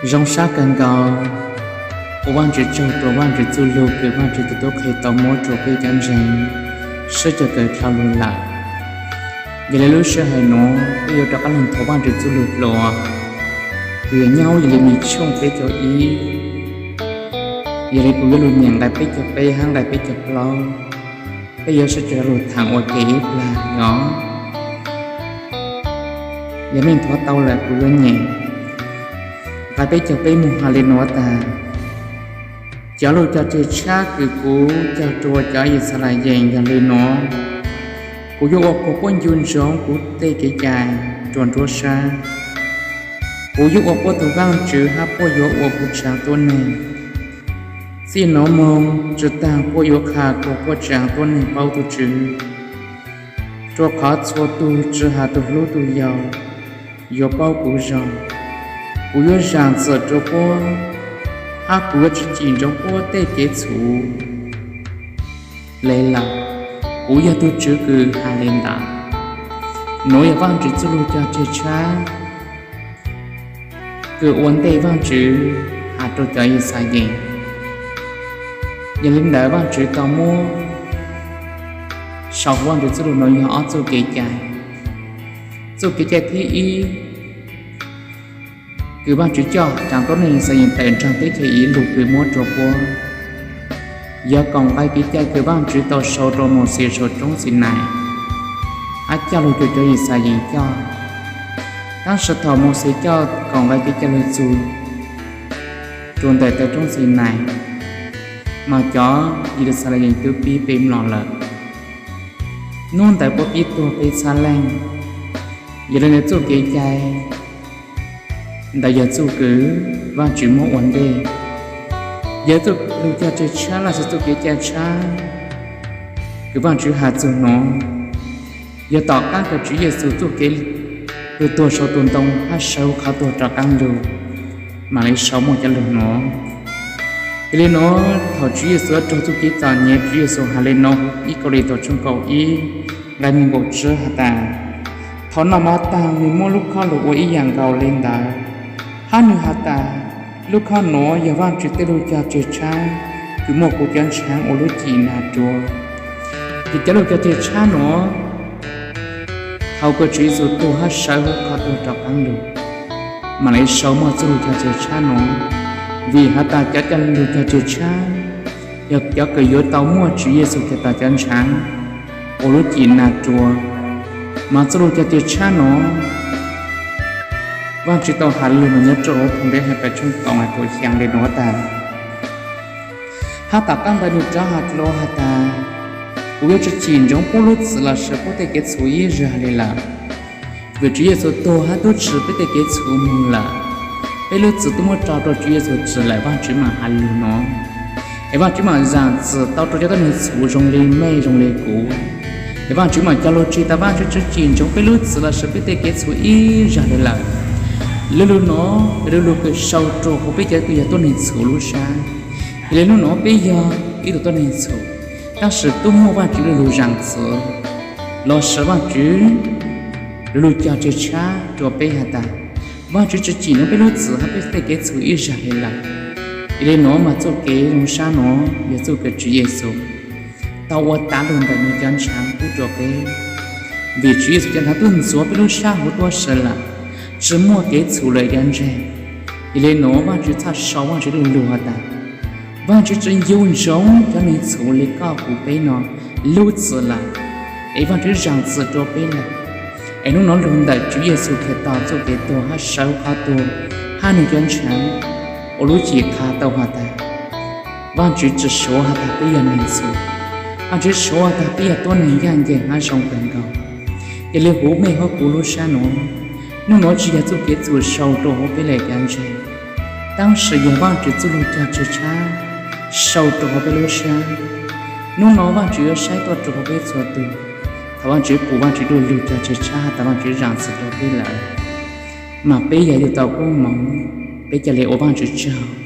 Zoo sab kawg nkaus, ua Vajtswv tsaug rua Vajtswv txuj lug kws Vajtswv tug tub qhe tau muab rua peb cov ntseeg sib koom kawm dhau lug lawm. Yog le lub sij hawm nuav peb yuav rov qaab lug nthuav Vajtswv txuj lug dlua, kws yog nyob hauv Yelemis tshooj peb caug ib, yog le kuv yuav lug nyam nqai peb caug peb hab nqai peb caug plaub. Peb yuav sib koom lug thaam ua ke ib plag os. Yog mej nthuav tau lawm kuv yuav nyam nqai peb caug peb moog has le nuav tas: Cov lug cog tseg tshab kws kuv cog rua cov Yixalayees yog le nuav: Kuv yuav ua puag puab ncu ntsoov kuv tej kev cai rua nruab sab. Kuv yuav ua puab tug Vaajtswv hab puab yuav ua kuv tsaa tuab neeg. Txij nuav moog tsi taag puab yuav qha kuas puab tsaa tuab neeg paub tug Tswv, rua qhov txhua tug tsi has tug hlub tug yau yuav paub kuv zoo. Kuv yuav zaam txim rua puab, hab kuv yuav tsi cim ntsoov puab tej kev txhum le lawm. Kuv yog tug Tswv kws has le ntawd. Nuav yog Vaajtswv txuj lug cog tseg tshab kws ua ntej Vaajtswv has rua cov Yixalayees. Yog le ntawd Vaajtswv tau muab sau huv Vaajtswv txuj lug nuav yog ob txuj kev cai. Txuj kev cai thib ib kws Vaajtswv coj tsaa tuab neeg Yixalayees tawm nraag teb chaws Iziv lug kws muab rua puab, yog koom nqai kev cai kws Vaajtswv tau sau rua Mauxes sau roob Xinais, hab coj lug rua cov Yixalayees coj. Tab sis thaum Mauxes coj koom nqai kev cai lug txug rua ntawm taw roob Xinais, mas cov Yixalayees twb pib peb mlom lawm. Nub ntawd puab pib tuag peb txhab leej. Yog le ntawd txuj kev cai ntawd yog txuj kws Vaajtswv muab ua ntej, yog txuj lug cog tseg tshab los sis txuj kev cai tshab kws Vaajtswv has txug nuav, yog tom qaab kws Tswv Yexus txuj kev lug tuag sau tus ntoo hab sawv huv qhov tuag rov qaab lug, mam le sau muaj cov lug nuav. Yog le nuav thaum Tswv Yexus raug txuj kev txom nyem, Tswv Yexus has le nuav huv ib Kauleethaus tshooj kaum ib nqai neeg nkaum tsib has tas: Thaum noj mov taag nwg muab lub khob lug ua ib yaam nkaus le ntawd, hab nwg has tas: Lub khob nuav yog Vaajtswv tej lug cog tseg tshab kws muaj kuv cov ntshaav ua lub cim nas rua. Ces cov lug cog tseg tshab nuav, thaum kws Tswv Yexus tuag hab sawv huv qhov tuag rov qaab lug, mam le sau muaj txuj lug cog tseg tshab nuav. Vim has tas cov lug cog tseg tshab yog cov kws yuav tau muaj Tswv Yexus Khetos cov ntshaav ua lub cim nas rua. Mas txuj lug cog tseg tshab nuav, Vaajtswv tau has lug mas nyob rua huv Phoo Dej Has Pas tshooj kaum nqai kaum xyaa le nuav tas: Hab tom qaab ntawd nwg rov has dlua has tas: Kuv yuav tsi cim ntsoov puab lub txim los sis puab tej kev txhum ib zag le lawm. Vim Tswv Yexus tuag hab tub tsi peb tej kev txhum moog lawm, peb lub txim tub muab rua rua Tswv Yexus tsi lawm, Vaajtswv mam has lug nuav. Es Vaajtswv mam zaam txim tau rua cov tuab neeg txhum zoo le mej zoo le kuv. Es Vaajtswv mam cog lug tseg tas Vaajtswv tsi cim ntsoov peb lub txim los sis peb tej kev txhum ib zag le lawm. Lub lug nuav, lub lug kws sau rua huv peb cov kws yog tuab neeg txhum lub sab. Yog le nub nuav peb yog ib tug tuab neeg txhum, tab sis tub muaj Vaajtswv lub lug zaam txim los sis Vaajtswv lub lug cog tseg tshab rua peb has tas Vaajtswv tsi cim ntsoov peb lub txim hab peb tej kev txhum ib zag le lawm. Yog le nuav mas txuj kev zoo sab nuav yog txuj kws Tswv Yexus tau ua tav lug ntawm nwg cov ntshaav pub rua peb. Vim Tswv Yexus cov ntshaav tub ntxuav peb lub sab huv tuab si lawm, tsi muaj kev txhum lawm cov ntseeg. Yog le nuav Vaajtswv txhaj sau Vaajtswv lub lug has tas Vaajtswv tsi ncu ntsoov cov neeg txhum le koj kuv peb no lub txim lawm, es Vaajtswv zaam txim rua peb lawm. Es nub nuav lug ntawm Tswv Yexus Khetos txuj kev tuag hab sawv huv qhov tuag hab nwg cov ntshaav ua lub cim qha tau has tas Vaajtswv tsi suav has tas peb yog neeg txhum, Vaajtswv suav has tas peb yog tuab neeg ncaaj nceeg hab zoo kawg nkaus. Yog le huv mej huv kuv lub sab nuav, nub nuav tsi yog txuj kev txhum sau rua huv peb lawm cov ntseeg, tab sis yog Vaajtswv txuj lug cog tseg tshab sau rua huv peb lub sab. Nub nuav Vaajtswv yuav saib tuaj rua huv peb txhua tug. Thaum Vaajtswv pum Vaajtswv lub lug cog tseg tshab has tas Vaajtswv zaam txim rua peb lawm, mas peb yog yug tau koob moov, peb ca le ua Vaajtswv tsaug.